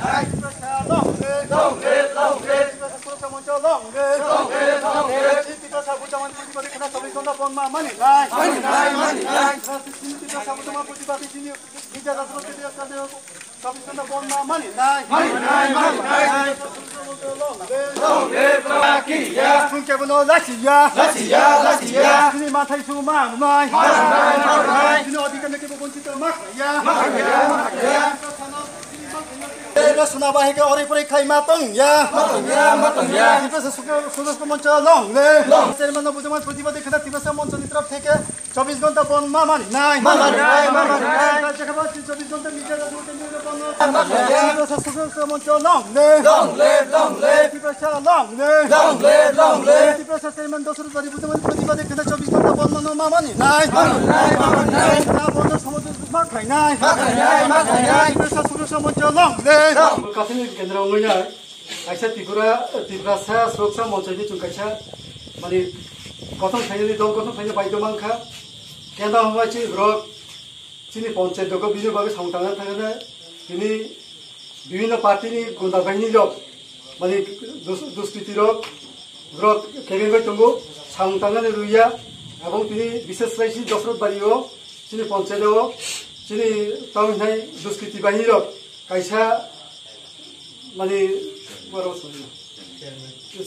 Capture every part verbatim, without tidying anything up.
Tiprasa long live! Long live, long live! Tiprasa Suroksha Moncho long live! Long live, long live! Tiprasa Buddha Manipur Tiprasa Khana Sabri Gonda Bon Ma Mani Nai! Mani Nai, Mani Nai! Tiprasa Buddha Manipur Tiprasa Chini Bija Rajput Tiprasa Sabri Gonda Bon Ma Mani Nai! Mani Nai, Mani Nai! Tiprasa Suroksha Moncho long live! Long live, long live! Chini adhikar ni kebo bonchito ma khaiya. Ma khaiya, ma khaiya. Tiprasa suna bahai khe orai porai khai ma tong ya. Ma tong ya, ma tong ya. Tiprasa Suroksha Moncho long live. Long. Chairman no Buddha Manipur Tiprasa Khana Tiprasa Moncho ni taraf theke chobbish ghonta bon ma mani nai. Ma mani nai, ma mani nai. Tiprasa Suroksha Moncho long live. Long live, long live. Tiprasa long live. Long live, long live. Tiprasa Chairman Dasarath Bari Buddha Manipur Tiprasa Khana chobbish ghonta bon ma mani nai. Ma mani nai, ma mani nai. Na bon somodon ma khai nai. Ma khai nai, ma khai nai. Tiprasa Suroksha Moncho long live. Long. Kathini kendro wngwi nai. Kaisa Tripura, Tiprasa Suroksha Moncho ni chwng kaisa, mani, kothom khainani dol kothom khaina baidhyo mankha. Kendra hwnba chini borok chini ponchayat dogo bini bagwi samung tangna thangna tini bibhinno party ni gunda bahini rok, mani, dus-, duskriti rok, borok kebengwi tongo, samung tangnani rwya, abong tini bishesh khlai si Dasarath Bari o, chini ponchayat o, chini tamo hinai duskriti bahini rok kaisa mani, borok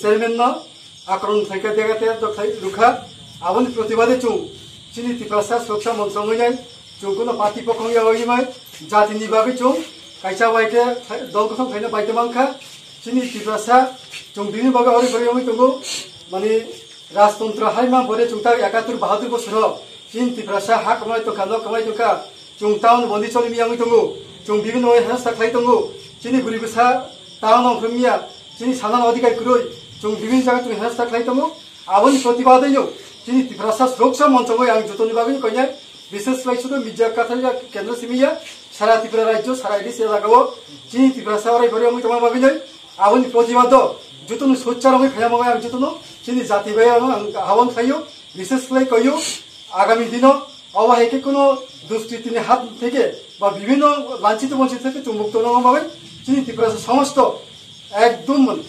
chairman no akromon khlaikha, dega ter dok khai rwkha. Aboni protibade chwng chini Tiprasa Suroksha Moncho wngwi nai, chwng kuno party pokhong ya wngwi mai, jatini bagwi chwng kaisa bai khe dol kothom khaina baidhyo mankha. Chini Tiprasa chwng bini bagwi orai pori wngwi tongo, mani, rajtantro hai ma bore chwng tak ekatur bahadur bosoro chini Tiprasa ha kwmai tongkha, nok kwmai tongkha. Chwng town bondi choli miyangwi tongo. Chwng bibhinno hensa khlai tongo. Chini bwrwi bwsa town ong phim miya. Chini sanani adhikar kwrwi. Chwng bibhinno jaga chwng hensa khlai tongo. Aboni protibadeno chini Tiprasa Suroksha Moncho wngwi ang jotoni bagwi koinai. Bishesh khlai sudu media katharya kendro simi ya. Sara Tripura rajyo, sara A D C elaka o chini Tiprasa orai pori wngwi tongma bagwi nai. Aboni protibado jotono sochar wngwi phaiya bagwi ang jotono chini jati bai ang habon khaio. Bishesh khlai koio. Agami dino obo hai khe kuno duskriti ni hat theke ba bibhinno lanchito bonchito theke chwng mukto wngma bagwi chini Tiprasa somosto ekdom,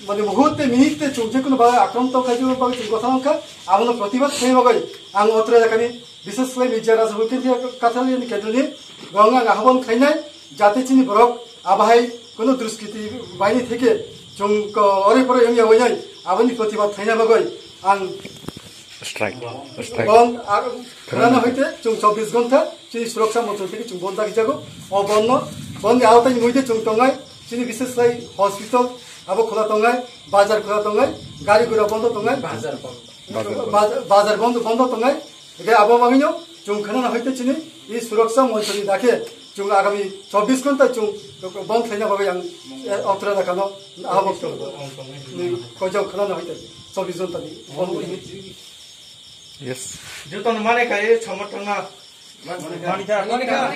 mane, muhurte minute chwng je kuno bagwi akromto khai bagwi chwng gotha wngkha, abono protibad khai bagwi ang otro jakani bishesh khlai media rajabukti kathal yani kendroni rong ang ahobon khainai jate chini borok abahai kuno duskriti baini theke chwng ko ore pore wngya wainai aboni protibad khaina bagwi ang Strike. Strike. Bong, ah, khorana hoite chwng chobbish ghonta chini Suroksha Moncho theke chwng bon dagi jago. O bonno, bonni aotai muide chwng tongnai, chini bishesh khlai hospital abo khola tongnai, bazar khola tongnai, gari gura bondo tongnai. Bazar bondo. Bazar bondo. Bazar, bazar bondo, bondo tongnai. Ege abo bagwino chwng khorana hoite chini i Suroksha Moncho ni dakhe chwng agami chobbish ghonta chwng bon khlaina bagwi ang, eh, otra dakano abo chwng ni kojok khorana hoite chobbish ghonta ni bon. Yes. Jotono mane kai, chama tanga. Manika. Manika.